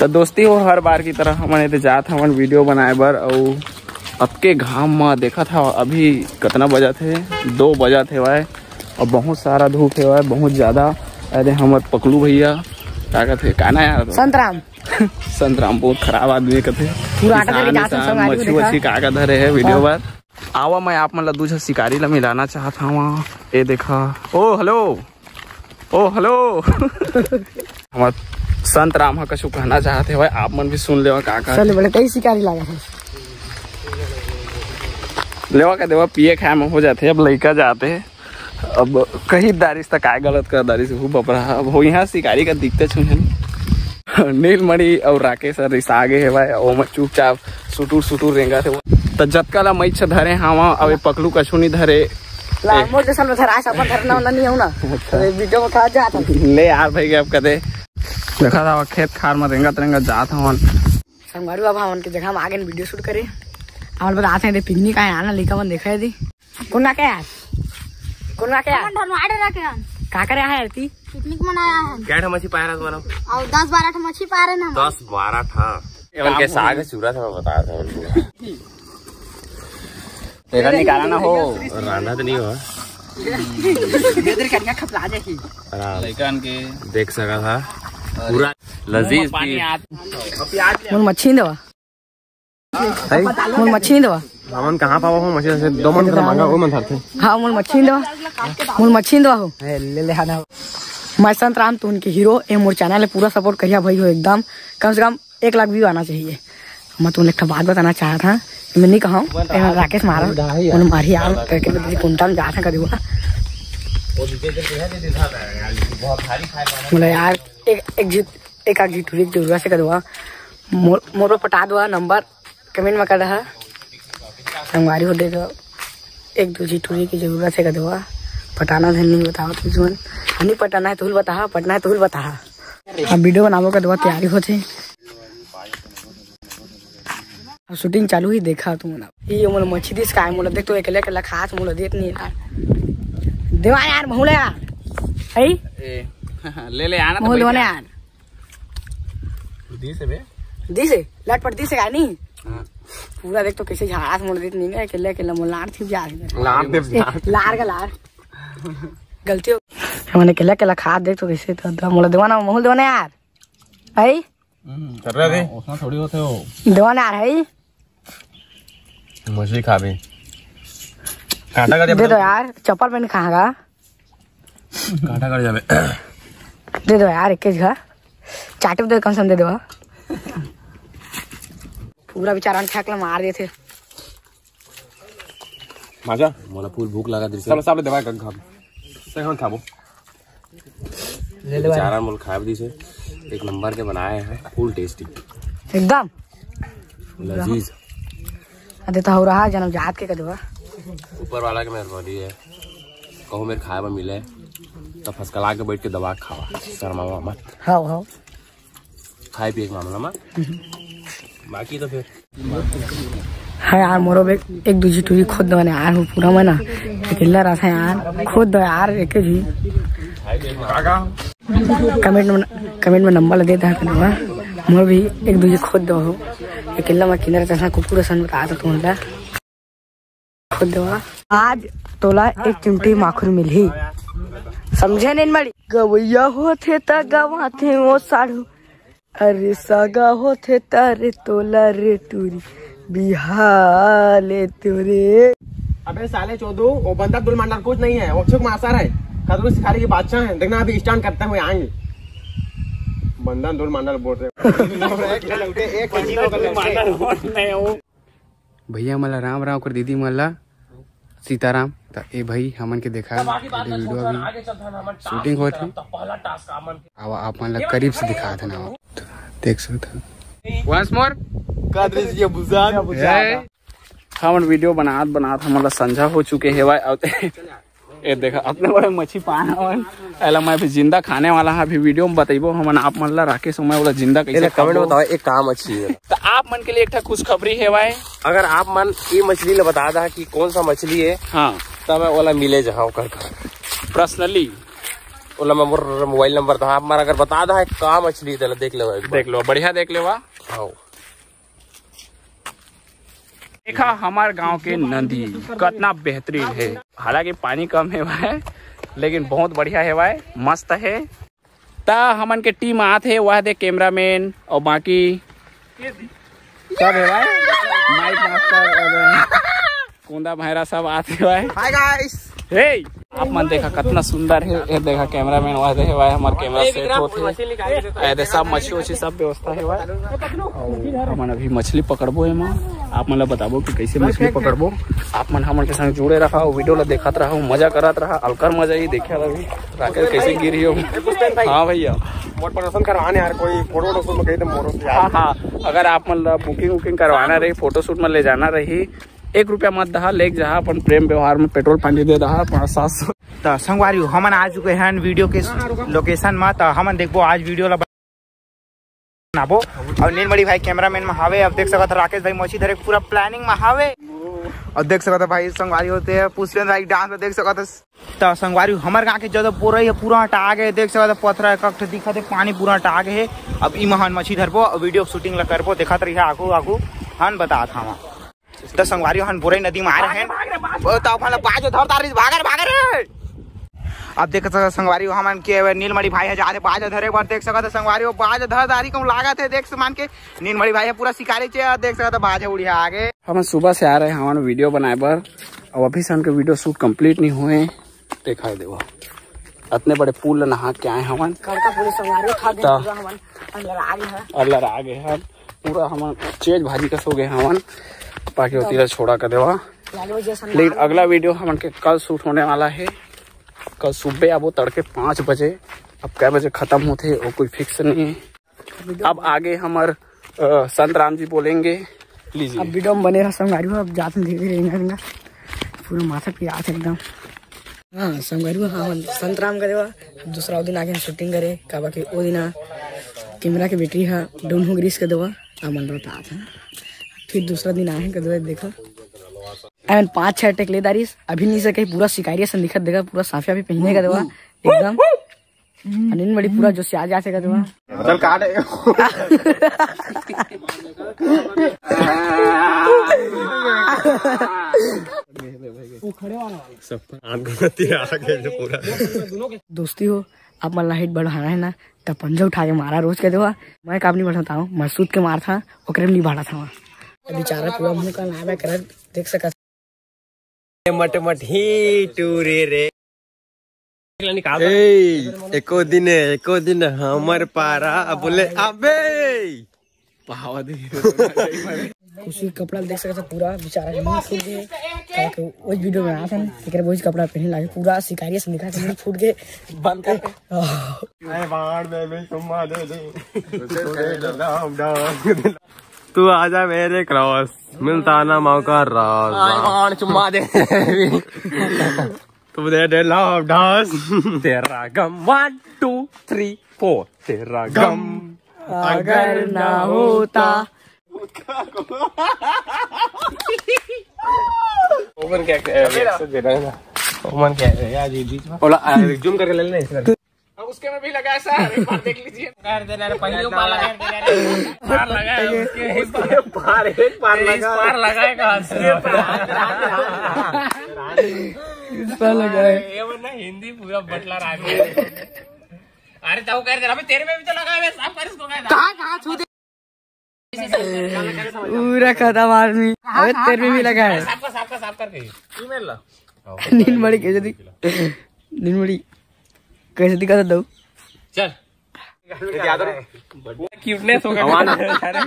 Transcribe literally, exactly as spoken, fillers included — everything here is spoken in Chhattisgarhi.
तो दोस्ती हो, हर बार की तरह हमन एदे जात हवन वीडियो बनाए बर, अउ अतके घाम म देखत हव, अभी कतना बजत हे, दो बजत हेवय, अउ बहुत सारा धूप हेवय, बहुत ज्यादा। अरे हमर पकलू भैया, का कथे, का ना यार, संतराम। संतराम बहुत खराब आदमी हे कथे। पूरा आटा धर के किसान जात हन, इंसान, संगवारी हो, मछली देखा। वछली का का धरे हे वीडियो बर। आवा, मैं आप मन ला दू झन शिकारी ला मिलाना चाहत हवं। ए देखा, ओ हेलो, ओ हेलो। हमर संत राम ह कछु कहना चाहत हवय, आप मन भी सुन लेवा का का। चल बड़े, कई शिकारी लागत हे। लेवा का देवा, पिए खाए में हो जाथे। अब लइका जाते, अब कही दारिस त काय गलत कर दारिस, हु बपरा। अब हो यहाँ शिकारी का दिखते छुन। नीलमणि अउ राकेश ह रिसा गे हेवय, ओमा चुपचाप सुटुर सुटुर रेंगत हे। त जतका ला मइछ धरे हावा, अब ए पकलू कछु नहीं धरे। ला, ए। मोर जैसन में धराए, अपन धरना वाला नहीं हूं ना। अच्छा। तो ये वीडियो में कहा जात हूं। ले यार भाई, अब कदे देखा था खेत खार में रेंगत रेंगत जात हवन। संगवारी बाबा हमन के जगह में आगे वीडियो शूट करे। हमन बतात हे, दे पिकनिक आए आना, लइका मन देखा है दी। कोन रखे यार? कोन रखे यार? अपन धनवाड़े रखे हन। का करे आए यार ती? पिकनिक मनाया है। क्या ठा मछली पाए रहा तुम्हारा? और दस बारह ठा मछली पाए रहे ना हम। दस बारह ठा। एमन के साग चूरा था, मैं बता रहा हूँ। तेरा निकाला ना हो। रांधा तो नहीं हुआ। इधर कनिया खपला जाही। आराम। लइकन के देख सका था। पूरा लजीज पानी थी। आत। मोर मच्छी देवा। है? मोर मच्छी देवा। हमन कहाँ पावा हो मच्छी? से दो मन कर मांगा, वो मन धरथे। हाँ, मोर मच्छी देवा। मोर मच्छी देवा हो। ए, ले ले आना हो। मैं संत राम, तू उनके हीरो। ए मोर चैनल है, पूरा सपोर्ट करिया भाई हो एकदम। कम से कम एक लाख व्यू आना चाहिए। मैं तुमने एक ठो बात बताना चाहा था, मैं नहीं कहा हूँ, ए, राकेश मारा, उन्हें मारी यार, करके मेरे कुंटा में जा था कदुआ। बोला यार, एक, एक जीत, एक आग जीत हुई जरूरत से कदुआ। मोर, मोर पर पटा दुआ नंबर, कमेंट में कर रहा। संगवारी हो दे दो, एक दो जी टूरी की जरूरत है कदुआ। पटाना धन नहीं बताओ तुझ मन, नहीं पटाना है तुल बताहा, पटना है तुल बताहा। अब वीडियो बनाबो कदुआ तैयारी होथे। अब शूटिंग चालू ही देखा तुम ना। ये मोला मच्छी दिस काय, मोला देख तो अकेले अकेला खात, मोला देत नहीं यार। देवा यार, बहुले यार। है? ए, ले ले, आना तो मोला बैठ देवा जा। यार। दिस है बे। दिस है? लटपट दिस है काय नहीं? हाँ। पूरा देख तो कैसे झाड़ा से मोला देत नहीं ना, अकेले अकेला मोला लार थी जा। लार दे ए, जा। लार का लार। गलती हो। मैंने अकेला अकेला खात देख तो कैसे तो, तो मोला देवा ना, मोला देवा ना यार। है? हम्म, कर रहा रे। हाँ, उसमें थोड़ी होते हो। देवा ना यार, है? मछली खाबे। कांटा कर दे दो यार, चप्पल पहन कहाँ का? कांटा कर जाबे। दे दो यार, एक के जगह। चाटू दे, कम से कम दे दो। पूरा बेचारा ने फेंक ला मार देथे। माजा? मोला फुल भूख लगा दिस। सब, सब ले दवाई कर खाबो। सही हम खाबो। ले ले भाई। बेचारा मोल खाए दिस हे, एक नंबर के बनाए हैं, फुल टेस्टी। एकदम। लजीज। अरे तो हो रहा जन्म जात के कदवा। ऊपर वाला के मेहरबानी है, कहूँ मेरे खाए में मिले तो फसकला के बैठ के दबा के खावा, शर्मावा मत। हाँ, हाँ। खाए पिए के मामला में। बाकी तो फिर है यार, मोरो बे एक दू जी टूरी खोद दो ने यार, हो पूरा मना अकेला रहा था यार, खोद दो यार एक जी। कमेंट में, कमेंट में नंबर दे दे कनवा, मोर भी एक दू जी खोद दो हो। अकेला मैं किनर जैसा कुकुर सन बता दो तुम ला। खोद दो। आज तोला एक चिमटी माखुर मिलही, समझे नहीं मड़ी? गवैया होथे त गवाथे ओ साढ़ू, अरे सगा होथे तारे तोला रे टूरी बिहाले तोरे। अबे साले चोदू, वो बंदर दुल मंडल कुछ नहीं है, वो अक्षय कुमार सर है। खतरू शिकारी के बादशाह हैं, देखना अभी स्टंट करते हुए आएंगे। बंदर दुल मंडल बोल रहे हो। भैया मला राम राम कर दीदी मला सीताराम। त ए भाई हमन के देखा वीडियो अभी शूटिंग होत हे। अब आप मन ला करीब से दिखात हन, देख सकत हन। Once more। का दृश्य बुझान। ए, हमन वीडियो बनात बनात हमन ला संझा हो चुके हेवय। अब ए देखा, अपने बड़े मच्छी पान हवन। एला मैं अभी जिंदा खाने वाला हा, अभी वीडियो में बतइबो हमन आप मन ला, राकेश, मैं ओला जिंदा कैसे एला कमेंट खाबो। बताओ, एक काम अच्छी है। तो आप मन के लिए एक ठा खुशखबरी हेवय। अगर आप मन ये मछली ला बता दा कि कौन सा मछली है, हाँ। तो मैं ओला मिले जहाँ ओकर घर। Personally। ओला मैं मोर मोबाइल नंबर था, आप मन अगर बता दहा का मछली, तेला देख लेवा एक बार। देख लो, बढ़िया देख लेवा। हाँ। देखा हमार गांव के नदी कतना बेहतरीन हे, हालांकि पानी कम हे भाई, लेकिन बहुत बढ़िया हे भाई, मस्त हे। त हमन के टीम आत हे, वह दे कैमरामैन और बाकी सब हे भाई, माइक मास्टर और कोंदा भैरा सब आत हे भाई। Hi guys. हे, आप मन देखा कतना सुंदर हे, ये देखा कैमरामैन वह दे हे भाई, हमार कैमरा सेट होत हे। ए दे सब मछली उछली सब व्यवस्था हे भाई। और हमन अभी मछली पकड़बो एमा, आप मन ला बताबो कि कैसे मछली पकड़बो। आप मन हमन के संग जुड़े रहा, वीडियो ला देखत रहा, मजा करत रहा, अलकर मजा ही देखे अभी। राकेश कैसे गिरी हो? हाँ भैया। मोर प्रदर्शन करवाने यार, कोई फोटो वोटो शूट में कहीं तो मोरो यार। हाँ, हाँ, अगर आप मन ला बुकिंग वुकिंग करवाना रही, फोटो शूट में ले जाना रही, एक रुपया मत दहा, लेके जहा अपन प्रेम व्यवहार में पेट्रोल पानी दे दहा पाँच सात सौ। तो संगवारी हो, हमन आ चुके हैं वीडियो के लोकेशन में, तो हमन देखबो आज वीडियो ला बनाबो। और नीलमणि भाई कैमरामैन में हावे। अब देख सकत हो राकेश भाई मछली धरे के पूरा प्लानिंग में हावे। और देख सकत हो भाई संगवारी होते हैं पुष्पेंद्र भाई डांस में देख सकत हो। तो संगवारी हमर गाँव के जो बोरई है पूरा हटा गए, देख सकत हो पथरा एक ठो दिखत हे, पानी पूरा हटा गए है। अब ई महान मछली धरबो और वीडियो शूटिंग ला करबो, देखत रहिए आगू आगू। हन बतात हवा। तो संगवारी हमन बोरई नदी में आ रहे हैं। ओ, तो अपन ला बाज धर तारी, भाग रे, भाग रे। अब देख सकत संगवारी हमन के नीलमणि भाई है जाते बाज धरे बर, देख सकत संगवारी वो बाज धर तारी कौन लागत है, देख मान के नीलमणि भाई है पूरा शिकारी चे, देख सकत बाज उड़िया आगे। हमन सुबह से आ रहे हैं हमन वीडियो बनाए बर, अब अभी से हमके वीडियो शूट कंप्लीट नहीं हुए, देखा देवा अतने बड़े पुल नहा के आए हमन। कड़का पुलिस संगवारी खा दे ता। पूरा हमन अंदर आ गए हैं। अंदर आ गए हैं। पूरा हमन चेज भाजी कस हो गए हमन, बाकी होती रह छोड़ा कर देवा। लालू जैसन लेकिन लाल अगला वीडियो हमन के कल शूट होने वाला है। कल सुबह आबो तड़के पाँच बजे। अब कै बजे खत्म होते वो कोई फिक्स नहीं है। वीडियो अब आगे हमर अ, संत राम जी बोलेंगे। लीजिए। अब वीडियो में बने रहो संगवारी हो, अब जात में धीरे धीरे रेंगा रेंगा। पूरा माथा पिरात एकदम। हाँ संगवारी हो, हाँ संत राम का देवा। अब दूसरा वो दिन आगे हम शूटिंग करे, काबा के वो दिन आ, कैमरा के बैटरी हा डाउन हो ग्रीस का देवा। अब मन रहता था। फिर दूसरा दिन आए हैं का देवा, देखो एमन पाँच छह टेक ले दारिस, अभी नहीं सके पूरा शिकारी सन दिखत देखा, पूरा साफिया भी पहने का देवा एकदम। अनिल मड़ी पूरा जो से आ जा सका देवा। चल काट। सब आंख गति आ गए जो पूरा। दोस्ती हो, आप मन ला हाइट बढ़ाना है ना, त पंजा उठा के मारा रोज के देवा। मैं काम नहीं बढ़ाता हूँ, मैं सूत के मार था, ओकरे में नहीं बढ़ा था। बेचारा पूरा मुंह का नाम है करत, देख सकत। मट मट ही टूरे रे। निकाल। ए, एको दिन, एको दिन हमर पारा बोले अबे। पहावा दे। खुशी कपड़ा देख सकत हो पूरा बेचारा मुंह फूट गए। ताकि वो वीडियो में आसन, एकरे वो कपड़ा पहने लागे पूरा शिकारी से दिखा के मुंह फूट गए। बंद कर। आह। ए बाण में भी तुम्मा दे दे। तू आजा मेरे क्रॉस, मिलता ना मौका राज। आय बाण चुम्मा दे। तू दे दे लव डांस। तेरा गम, वन टू थ्री फोर। तेरा गम अगर ना होता। ओमन क्या, रिएक्शन दे रहा है ना। ओमन क्या है यार, ये बीच में बोला, जूम करके ले लेना इस तरह। अब उसके में भी लगा है सर, एक बार देख लीजिए। कर देना रे, पहले ऊपर लगा है, पार लगा है, उसके इस पार, एक पार इस लगा। पार लगा है कहाँ से? इस पार लगा है। ये वरना हिंदी पूरा बटला रहा है। अरे तो कर दे, अबे तेरे में भी तो लगा है, साफ कर इसको, कह दे। कहाँ, कहाँ छू दे? पूरा खत्म आदमी। अबे तेरे में भी लगा है। साफ कर, साफ कर, साफ करके। ईमेल ला। नींद मड़ी कैसे दिख, नींद मड़ी कैसे दिखा सकता हूँ? चल। क्यूटनेस होगा। अरे।